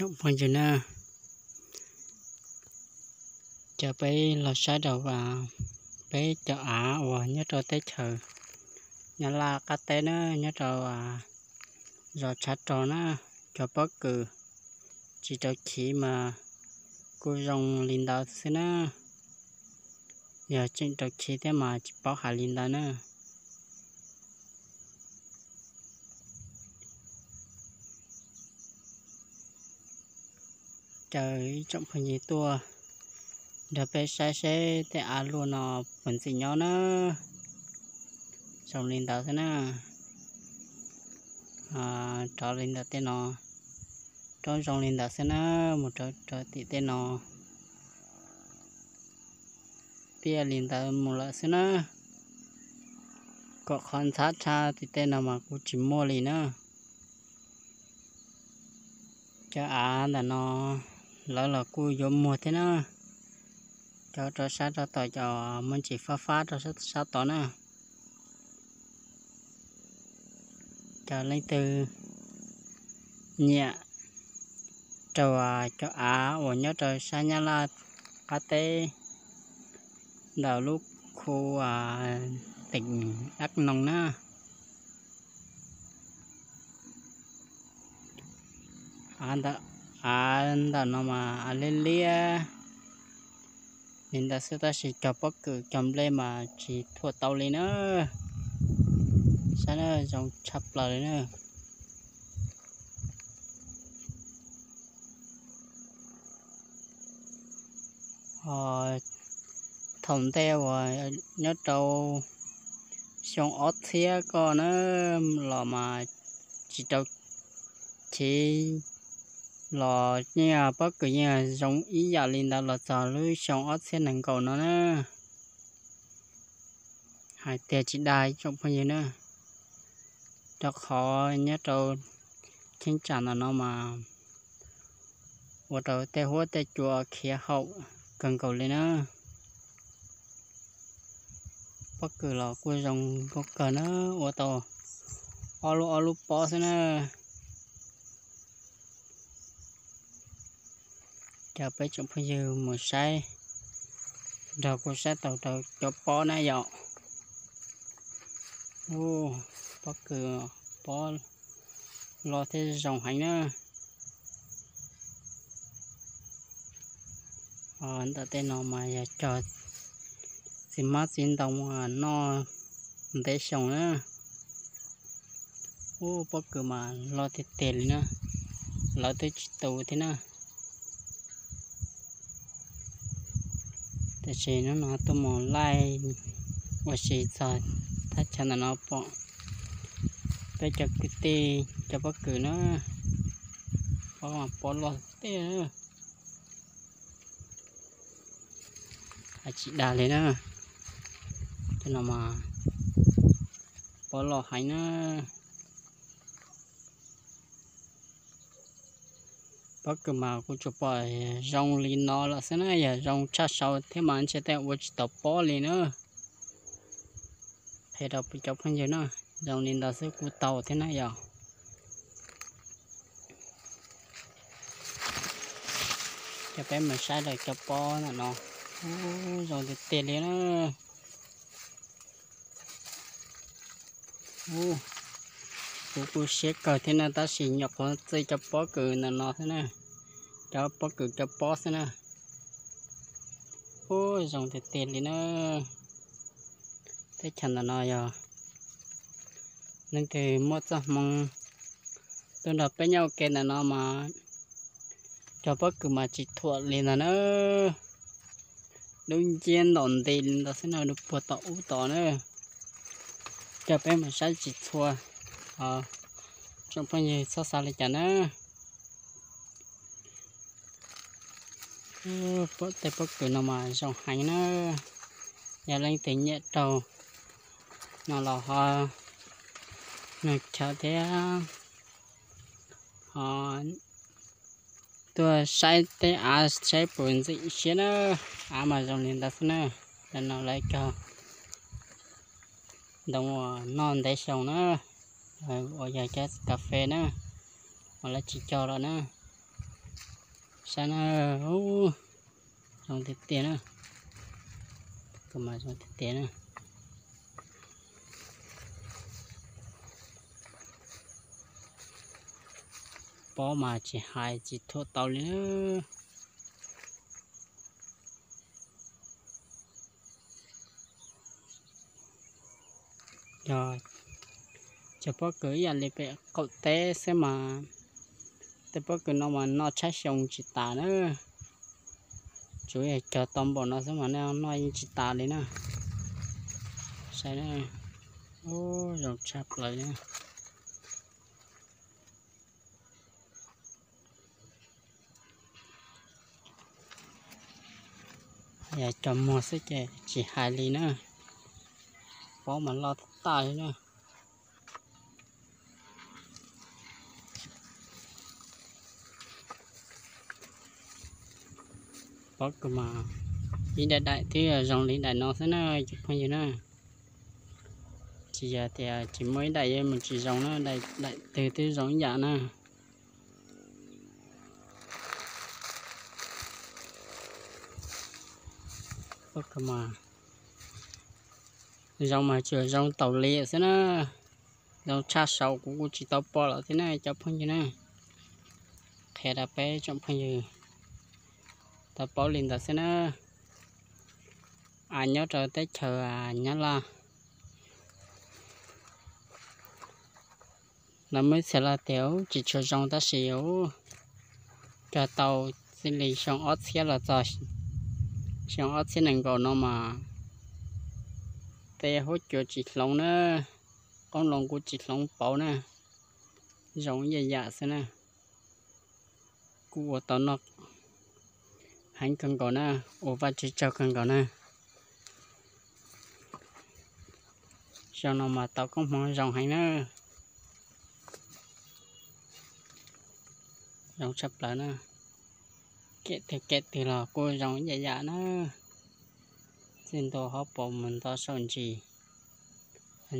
Tsoom phooj ywg na, cov peb los saib rau peb cov av uas nyob rau teb chaws Nyab Laj qab teb na, nyob rau zos tshav rog na, cov pob kws tsis rau chiv mas kuj zoo li ntawd xwb na. Yog tseem rau chiv thiab mas tsis paub hais li ntawd na. Caw ib tsoom phooj ywg tuaj nrog peb saib seb tej av luaj no puas ntxim nyob na. Zoo li ntawd xwb na. Rov li ntawm tej no, roob zoo li ntawd xwb na, mus rau rau tim tej no tiaj li ntawd mus lawm xwb na. Kom qhov ntxhab tshaj tim tej no mas kuj tsis muaj li na. Cov av ntawm no lawv los kuj yuav muag thiab na. Cov rau sab rau tod cov muaj ntsis fab fab rau sab tod na. Cov leej twg nyiam rau cov av uas nyob rau sab Nyab Laj qab teb ntawm lub khu teem Đắk Nông na. Av ntawm no mas av liab liab li ntawd xwb tab sis cog pob kws cog nplej mas tsis thuam tau li na. Saib na, zoo tshaj plaws li na. Thaum ntej uas nyob rau xyoo ob txhiab ko na los mas tsis rau chiv los yeej pob kws yeej zoo ib yam li ntawd los txog lub xyoo ob txhiab nees nkaum no na. Hais tias tsis dag ib tsoom phooj ywg na, rau qhov nyob rau cheeb tsam ntawm no mas ua rau tej huab tej cua khiav haum kawg nkaus li na. Pob kws los kuj zoo nkauj kawg na, ua tau ob lub ob lub pob xwb na. Cov peb tsoom phooj ywg mus saib nrog kuv saib tau rau cov pob na yom. Pob kws, pob loj thiab zoo heev na. Ntawm tej no mas yog cog txiv hmab txiv ntoo noj ntev xyoo na. Ub, pob kws mas loj tiag tiag li na, lawv twb tsis tu thiab na. Tiam sis hnub no tuaj mus laij ua si txog thaj chaw ntawm no pom peb cov kwv tij cov pob kws na, pob mas pob loj tiag. Hais tsis dag li na, cov no mas pob loj heev na. Pob kws mas kuv tsuas pom zoo li no lawm xwb na, yog zoo tshaj saud thiab mas ntshe tej ua tsis tau pob li na. Qhia rau cov phooj ywg na, zoo li ntawd xwb kuj tau thiab na yom. Cov peb mus saib rau cov pob ntawm no, ub, zoo tiag tiag li na. Ub, kuv kuj siab kawg thiab na, tab sis nyuam qhuav txij cov pob kws ntawm no xwb na, cov pob kws cov pob xwb na. Ub, zoo tiag tiag li na. Teb chaws ntawm no yog leej twg muaj txoj hmoo tuaj nrog peb nyob ua ke ntawm no mas cog pob kws mas tsis thuam li ntag na. Dub nciab ntom nti li ntawd xwb na, dub puag tom ub tod na. Coj peb mus saib tsis txhua, tsoom phooj ywg txhob xav li cas na. Tej pob kws no mas zoo heev na, yog leej twg nyiam rau no los ho nug chaw thiab ho tuaj saib tej av saib puas ntxim siab na. Av mas zoo li ntawd xwb na, no lawv cog ntoo uas noj ntev xyoo na, uas yog cov kas fes na, uas lawv tsis cog lawm na. Saib na, zoo tiag tiag na, kuv mas zoo tiag tiag na. Pob mas tsis hais tsis thuam tau li na. Yog cov pob kws ib yam li pem qaum teb xwb mas tej pob kws no mas noj tshab xyoo tsis tas na. Tsuas yog cog tau npaum no xwb mas noj yeej tsis tas li na. Saib, zoo tshaj plaws li. Yog cov muag xwb ces tsis hais li na. Pob mas loj tag li na. Pob kws mas ib daim daim twb zoo li daim no xwb na cov phooj ywg na. Tsis yog tias tsis muaj ib daim yuav mus tsis zoo na, daim twg twb zoo ib yam na. Pob kws mas zoo mas tsuas zoo taus li xwb na. Zoo tshaj saud kuv kuj tsis tau pom lawm thiab na cov phooj ywg na. Qhia rau peb tsoom phooj ywg tau paub li ntawd xwb na. Nyob rau teb chaws Nyab Laj no muaj ib txhia lawv tias tsis tshua zoo tab sis cog tau txij li xyoo ob txhiab los txog xyoo ob txhiab nees nkaum no mas tej huab cua tsis hloov na, qoob loo kuj tsis hloov pauv na, zoo ib yam yam xwb na. Kuj ua tau noj heev kawg nkaus na, ua Vajtswv tsaug kawg nkaus na. Xyoo no mas tau koob hmoov zoo heev na. Zoo tshaj plaws na. Kem twg kem twg los kuj zoo ib yam yam na. Txij ntua hauv paus mus nto saum ntsis,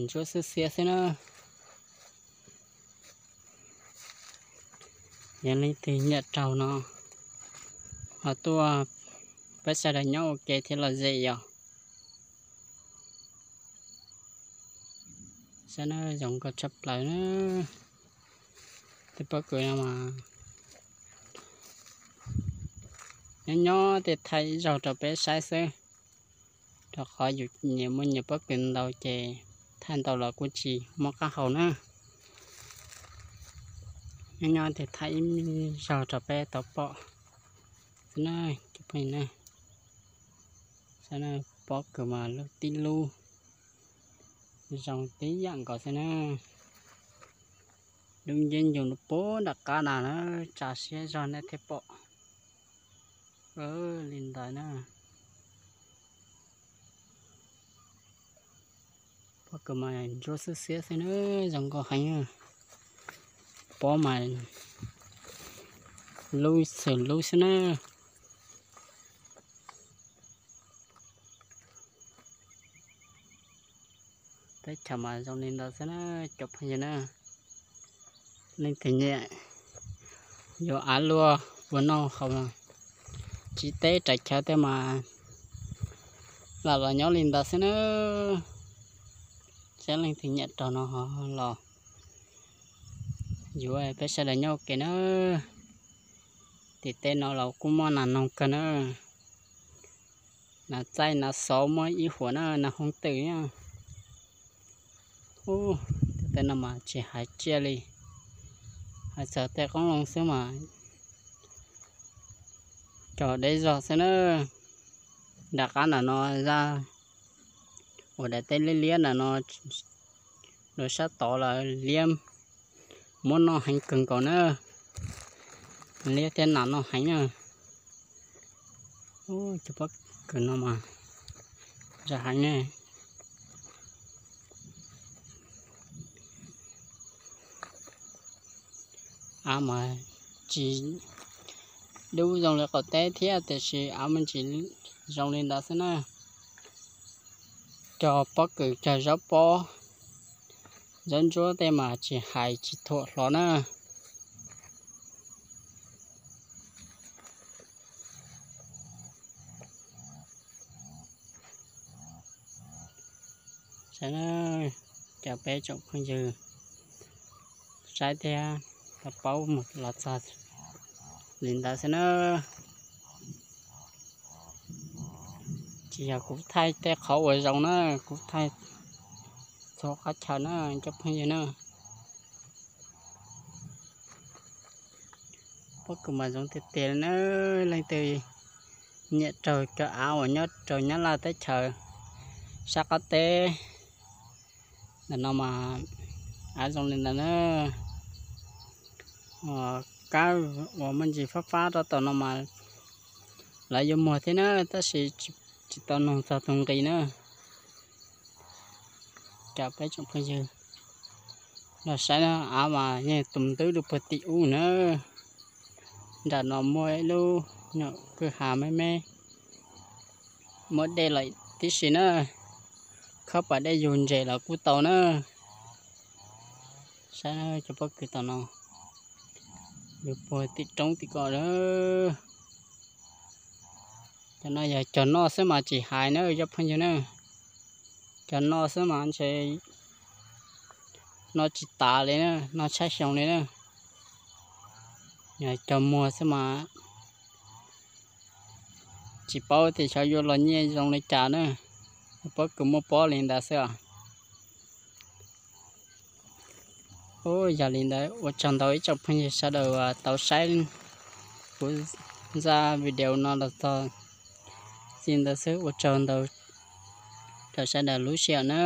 ntsuab xwb xiab xwb na. Yog leej twg nyiam raug no ho tuaj, peb sawv daws nyob ua ke thiab los ze yom. Saib na, zoo nkauj tshaj plaws na. Tej pob kws no mas nyob nyob tej thaij ib zaug rau peb saib xwb, rau qhov yus nyias muaj nyias pob kws ntau ces thaij ntau los kuj tsis muaj qab hau na. Nyob nyob tej thaij ib zaug rau peb tau pom xwb na cov phooj ywg na. Saib na, pob kws mas lub tib lub zoo tib yam nkaus xwb na. Dub nceb ncug puag nram qab na na, tsa siab zog nej thiaj pom li ntawd na. Pob kws mas ntsuab xwb xiab xwb na, zoo nkauj heev. Pob mas lub xwm lub xwb na. Teb chaws mas zoo li ntawd xwb na cov phooj ywg na. Leej twg nyiam yuav av luaj ua noj haus, tsis teb raws chaw tej mas lam los nyob li ntawd xwb na. Saib leej twg nyiam raug no ho los yuav, peb sawv daws nyob ua ke na. Tim tej no los kuj muaj nas noog kawg na. Nas txaij nas xov muaj ib huam na, nas hoov twm na. Ub, tej no mas tsis hais tsiaj li, hais txog tej qoob loo xwb mas cog deb zog xwb na. Nram qab ntawm no zaj uas daim teb liab liab ntawm no, lawv sab tod lawv liab muab noj heev kawg nkaus na. Liab thiab nas noj heev na. Cov pob kws no mas zoo heev ne. Av mas tsis dub zoo li qaum teb thiab tiam sis av mas tsis zoo li ntawd xwb na. Cog pob kws cog zaub pob, zaub ntsuab tej mas tsis hais tsis thuam hlo na. Cov peb tsoom phooj ywg saib thiab tau paub mus los txog li ntawd xwb na. Tsis yog kuv thaij tej qhov uas zoo na, kuv thaij txhua qhov chaw na cov phooj ywg na. Pob kws mas zoo tiag tiag na. Leej twg nyiam raug cov av uas nyob rau Nyab Laj teb chaws sab qab teb ntawm no mas av zoo li ntawd na. Kab uas muaj ntsis fab fab rau tom no mas lawv yuav muag thiab na, tab sis tsis tau noog txog tus nqi na. Cov peb tsoom phooj ywg los saib na, av mas yeej tus ntub rau puag tim ub na. Nram no muaj ib lub nyuam kwj ha me me, muaj dej lawm tib si na, khawb pas dej yug ntses los kuj tau na. Saib cov pob kws tom no, yug puag tim roob tim ko na. Cov no yog cog noj xwb mas tsis hais na cov phooj ywg na. Cog noj xwb mas ntshe noj tsis tas li na, noj tshaib xyoo li na. Yog cog muag xwb mas tsis paub tias xyov yuav los nyiaj zoo li cas na. Pob kws muaj pob li ntawd xwb os. Yog li ntawd ua tsaug ntau ib tsoom phooj ywg sawv daws uas tau saib kuv zaj video no los txog txij ntawd xwb. Ua tsaug ntau rau sawv daws lub sij hawm na.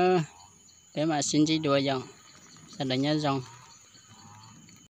Peb mam sib ntsib dua yom. Sawv daws nyob zoo.